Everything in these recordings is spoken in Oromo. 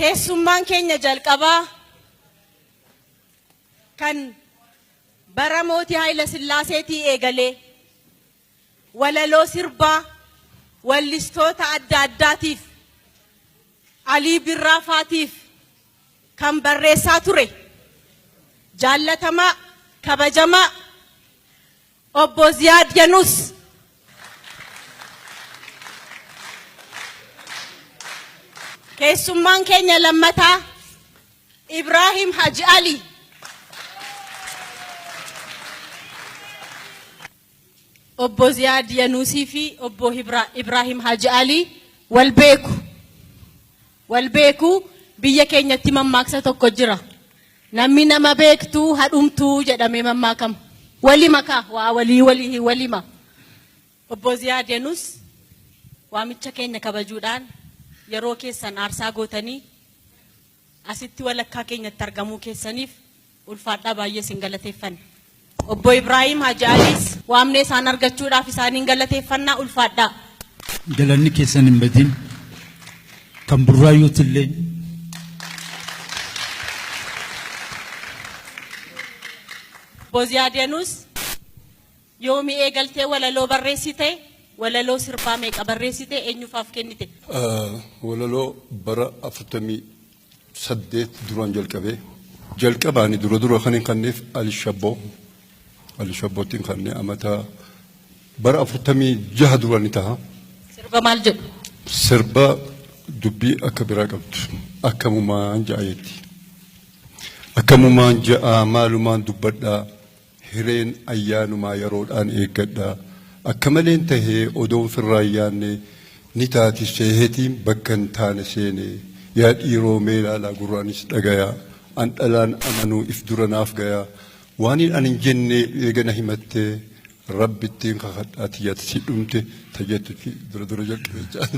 Teessummaan keenya jalqabaa kan bara mootii Haayila Sillaaseetii eegalee walaloo sirbaa wallistoota adda addaatiif Alii Birraa faatiif kan barreessaa ture jaallatamaa kabajamaa Obbo Ziyaad Yanus. Keessummaan keenya lammataa Ibraahim Haji Ali. Obbo Ziyaad Yanuusii fi Obbo Ibraahim Haji Ali wal beeku. Wal beeku biyya keenyatti mammaaksa tokko jira. Namni nama beektu hadhumtuu jedhamee mammaakama. Wali makaa waa walii walii walima. Obbo Ziyaad Yanuus waamicha keenya kabajuudhaan yeroo keessan aarsaa gootanii asitti walakkaa keenyatti argamuu keessaniif ulfaadhaa baay'ee isin galateeffanna. Obbo Ibraahim Haji Aliis waamnee isaan argachuudhaaf isaaniin galateeffannaa ulfaadhaa. Galanni keessan hin badin. Kan Burraayyuutti illee. Obbo Ziyaad Yanuus yoomi eegaltee walaloo barreessite? Walaloo sirbaa meeqa barreessite? Eenyufaaf kennite? Walaloo bara 48 duraan jalqabee jalqabaani dura dura kan hin kanneef Ali Shabboo Ali Shabbootti hin kannee amata bara 46 dura ni taha. Sirba maal jedhu? Sirba dubbii akka biraa qabdu akkamumaan ja'a jetti. Akkamumaan ja'a maalumaan dubbadhaa Hireen ayyaanumaa yeroodhaan eeggadha. Akka maleen tahee odoon firraa hin yaanne ni taati seehetiin bakka hin taane seene. Yaa dhiiroo mee laalaa gurraanis dhagayaa. An dhalaan amanuu if dura naaf gayaa. Waanin an hin jenne eega na himattee Rabbittiin kakadhaa tiyya si dhumte ta jettu dura dura jalqabe jechaa.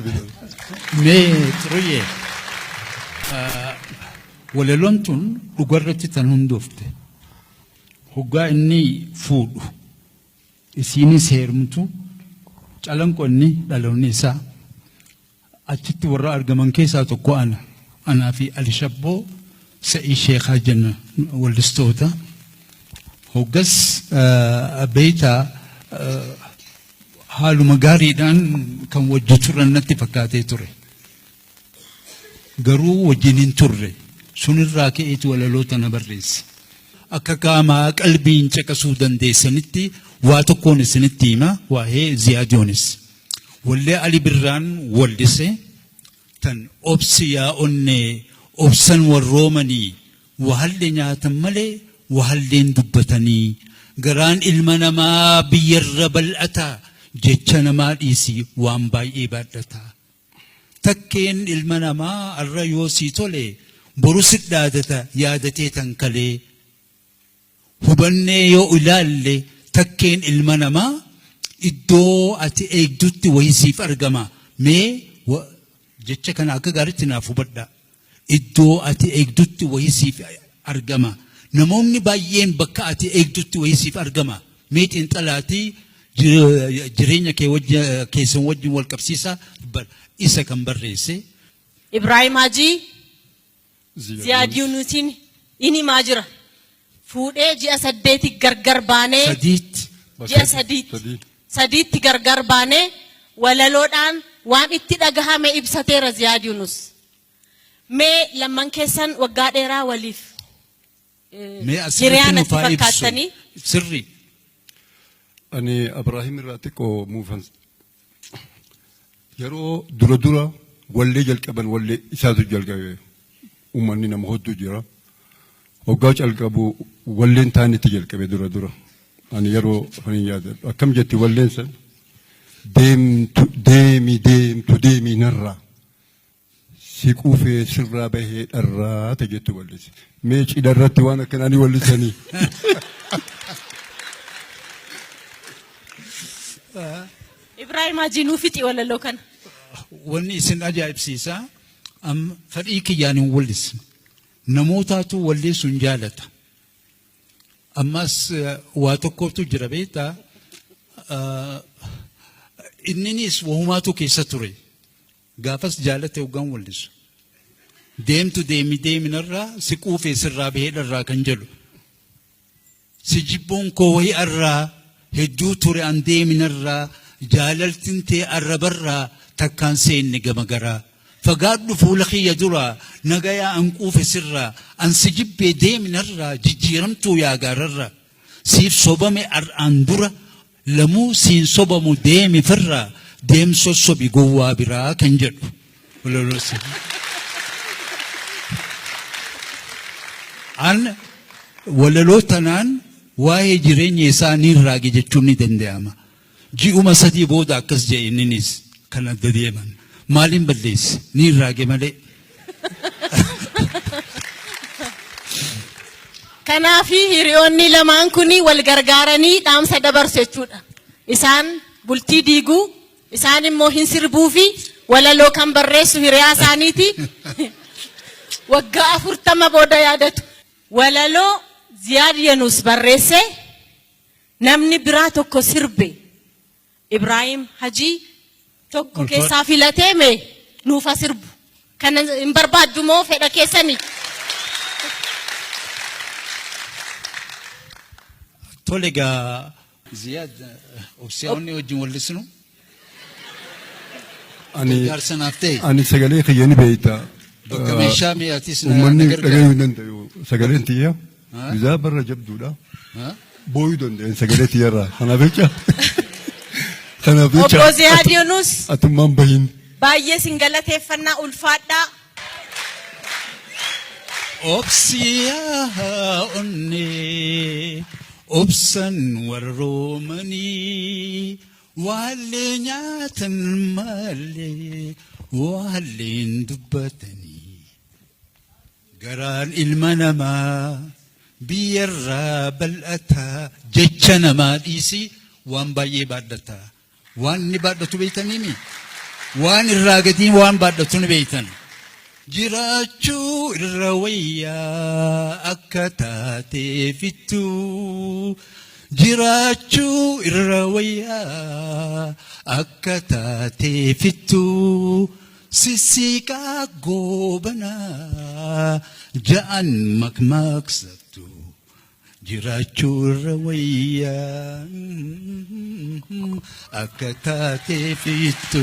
Mee Xiruyyee walaloon tun dhugarratti tan hundoofte. Hoggaa inni fuudhu isiinis heerumtu Calanqo inni dhaloonni isaa achitti warra argaman keessaa tokko ana. Anaa fi Ali Shabboo Sa'ii Sheekhaa jenna wallistoota. Hoggas beeytaa haaluma gaariidhaan kan wajji turan natti fakkaatee ture. Garuu wajjin hin turre. Sunirraa ka'eeti walaloo tana barreesse. Akka qaamaa qalbiin caqasuu dandeessanitti waa tokkoon isinitti hima waa'ee Ziyaad Yoonis. Wallee Ali Birraan wallise tan obsi yaa onnee obsan warroomanii wahallee nyaatan malee wahalleen dubbatanii garaan ilma namaa biyyarra bal'ata jecha namaa dhiisi waan baay'ee baadhata. Takkeen ilma namaa arra yoo sii tole boru sit dhaadata yaadatee tan kalee. Hubannee yoo ilaalle takkeen ilma namaa iddoo ati eegdutti wayii siif argama. Mee jecha kana akka gaariitti naaf hubadhaa. Iddoo ati eegdutti wayii siif argama. Namoonni baay'een bakka ati eegdutti wayii siif argama. Mee xiinxalaatii jireenya kee keessan wajjin wal qabsiisaa isa kan barreesse. Ibraahim Hajii Ziyaad Yunusiin in himaa jira. Fuudhee ji'a saddeeti gargar baanee. Sadiitti. Ji'a sadiitti. Sadiitti gargar baanee walaloodhaan waan itti dhagahame ibsateera Ziyaad Yunus. Mee lamman keessan waggaa dheeraa waliif Mee asirratti hiriyaa nuuf natti haa ibsu. fakkaattanii. Sirri. Ani Abrahiim irraa xiqqoo muufan. Yeroo dura dura wallee jalqaban wallee isaatu jalqabe. Uummanni nama hedduu jira. Hoggaa calqabu walleen taanetti jalqabe dura dura. Ani yeroo kan hin yaadadhu. Akkam jetti walleen san? Deemtu deemi deemtu deemi narraa. Si quufee sirraa bahee dharraa ta jettu wallise. Mee cidha irratti waan akkanaa ni wallisanii. Ibraahim Hajii nuu fixi walaloo kana. Wanni isin ajaa'ibsiisa amma fedhii kiyyaan hin wallisne. Namootaatu walleessuun jaalata. Ammas waa tokkotu jira beektaa. Inninis wahumaatu keessa ture. Gaafas jaalate hoggaan wallisu. Deemtu deemi deeminarraa si quufee sirraa baheedharraa kan jedhu. Si jibbuun koo wahi arraa hedduu ture an deeminarraa jaalaltin tee arrabarraa takkaan seenne gama garaa. Fagaadhu fuula kiyya duraa nagayaa an quufe sirraa an si jibbee deemi narraa jijjiiramtuu yaa gaararraa. Siif sobame ar'aan dura lamuu siin sobamu deemi firraa deem sossobi gowwaa biraa kan jedhu. Walaloo An walaloo tanaan waa'ee jireenya isaa niin raage jechuun ni danda'ama. Ji'uma 3 booda akkas je'e inninis kan adda deeman. Maaliin balleesse? Niin raage malee. Kanaafi hiriyoonni lamaan kun wal gargaaranii dhaamsa dabarsu jechuudha. Isaan bultii diiguu, isaan immoo hin sirbuufi walaloo kan barreessu hiriyaa isaaniiti. Waggaa 40 booda yaadatu. Walaloo Ziyaad Yenuus barreesse namni biraa tokko sirbe Ibraahim Hajii tokko Ulfaadhu. keessaa filatee mee nuuf ha sirbu. Kana hin barbaaddu moo fedha keessanii? Tole egaa Ziyaad obsiyaawonni wajjin wallisnu Ani gargaarsa naaf ta'e. ani sagalee kiyya ni beekta. Bakka meeshaa mi'aatis na Uummanni na gargaara. dhagayuu hin danda'u. Sagaleen tiyya Ha? bizaa barra jabduudha. Ha? Booyuu danda'een sagalee tiyyarraa. Kanaaf jecha kanaaf jecha Obbo Ziyaad Yunus atummaan bahin. baay'ee sin galateeffannaa ulfaadhaa. Obsiyaa onnee obsan warroomanii waallee nyaatan malee waalleen dubbatanii. Garaan ilma namaa biyyarraa bal'ataa jecha namaa dhiisii waan baay'ee baadhata. Waan inni baadhatu beeytaniimi? Waan irraa gadii waan baadhatu ni beeytan. Jiraachuu irra wayyaa akka taateefittuu. Jiraachuu irra wayyaa akka taateefittuu. Sissiiqaa goobanaa ja'an makmaaksattu. Jiraachuu irra wayya akka taateefittu.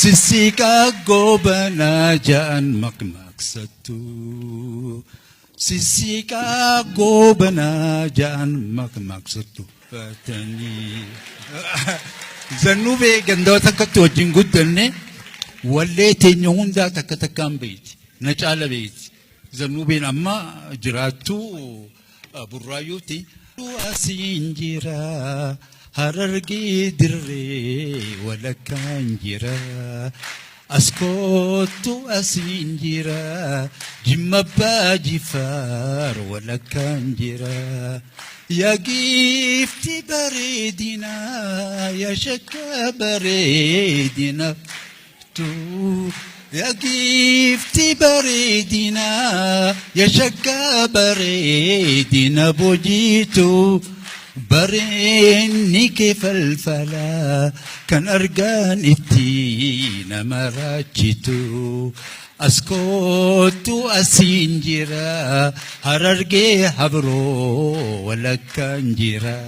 Sissiiqaa goobanaa ja'an makmaaksattu. Sissiiqaa goobanaa ja'an makmaaksattu. Fatanii. Zannubee gandoota takkatti wajjin guddanne wallee teenya hundaa takka takkaan beeyti. Na caala beeyti. Zannuubeen amma jiraattu Burraayyuuti. Asiin jira Harargee dirree walakkaan jira. As koottu asiin jira Jimma Abbaa Jifaar walakkaan jira. Yaa giifti bareedina yaa shakka bareedina. Yaa giifti bareedina yaa shaggaa bareedina bojiitu bareenni kee falfala kan argaan itti nama raachitu. As koottu asiin jira harargee habroo walakkaan jira.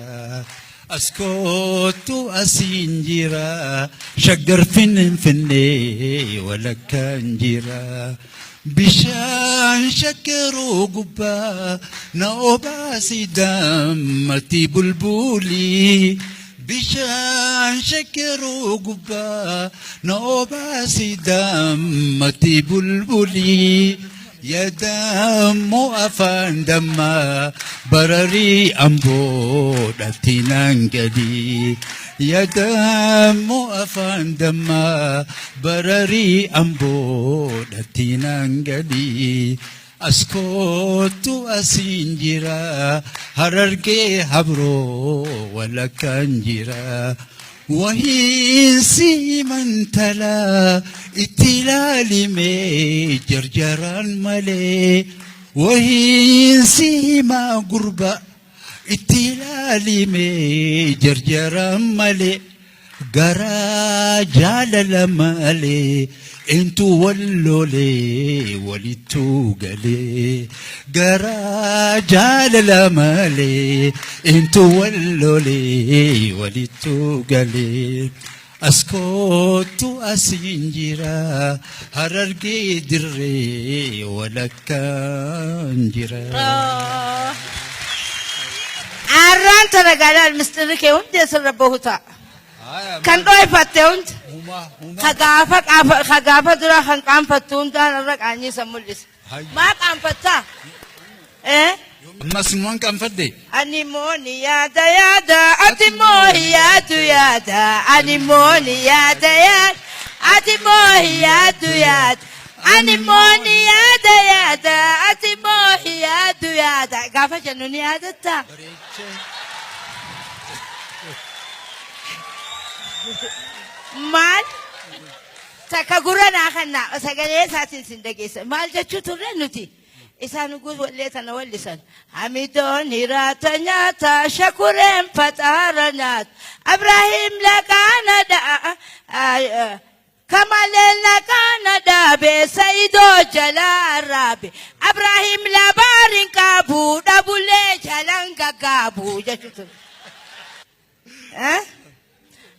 As koottu asiin jira shaggar finfinnee walakkaan jira. Bishaan shakkaruu gubbaa na obaasi dammatti bulbuli. Bishaan shakkaruu gubbaa na obaasi dammatti bulbuli. Ya dammoo afaan dammaa bararii amboo dhalti naan galii. Ya dammoo afaan dammaa bararii amboo dhalti naan galii. As koottu asiin jira harargee habroo walakkaan jira. Wahiin si himantala itti ilaalimee jarjaraan malee. Wahiin si himaa gurba itti ilaalimee jarjaraan malee. Garaa jaalala malee Eentu wal lolee walittuu galee garaa jaalala malee eentu wal lolee walittuu galee as koottu asiin jira Harargee dirree walakkaan jira. Arraan tana gaalaal misxirri kee hundi asirra bahu ta'a. Kan dhooyfatte hundi. Ka gaafa qaafa- ka gaafa duraa kan qaanfattu hundaan irra qaanyii san mul'isa. Maa qaanfattaa? Eh? Ammas numan qaanfadhe. Ani immoo ni yaada yaada, ati immoo hin yaadu yaada. Ani immoo ni yaada yaada, ati immoo hin yaadu yaada. Ani immoo ni yaada yaada, ati immoo hin yaadu yaada. Gaafa jennu ni yaadattaa? Maal? Takka gurra naa kanna sagalee isaatiin sin dhageessa. Maal jechuu turre nuti? Isaan ugguu wallee tana wallisan. Hamidoon hiraata nyaata, shakureen faxaara nyaata. Abrahiim laqaana dha'a. Kamaleen laqaana dhaabe, Sayidoo jalaa arraabe. Abrahiim labaarin qaabu, dhabulee jalan gaggaabu jechuu ture. Eh?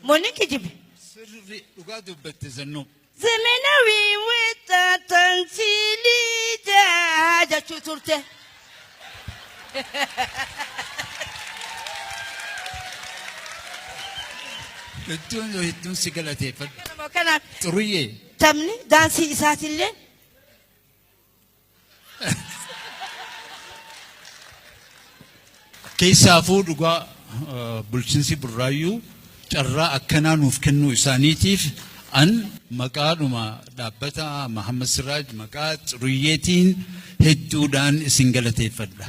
Monni kijibe. Sirri dhugaa dubbatte zannoo. Zemenawi wixatan siilija jechuu turte. Hedduun hedduun si galateeffadha. Kanaaf Xuruyyee. taphni daansii isaatillee Keessaafuu dhugaa bulchiinsi Burraayyuu carraa akkanaa nuuf kennuu isaaniitiif an maqaadhuma dhaabbata Mahammad Siraaj maqaa Xuruyyeetiin hedduudhaan isin galateeffadha.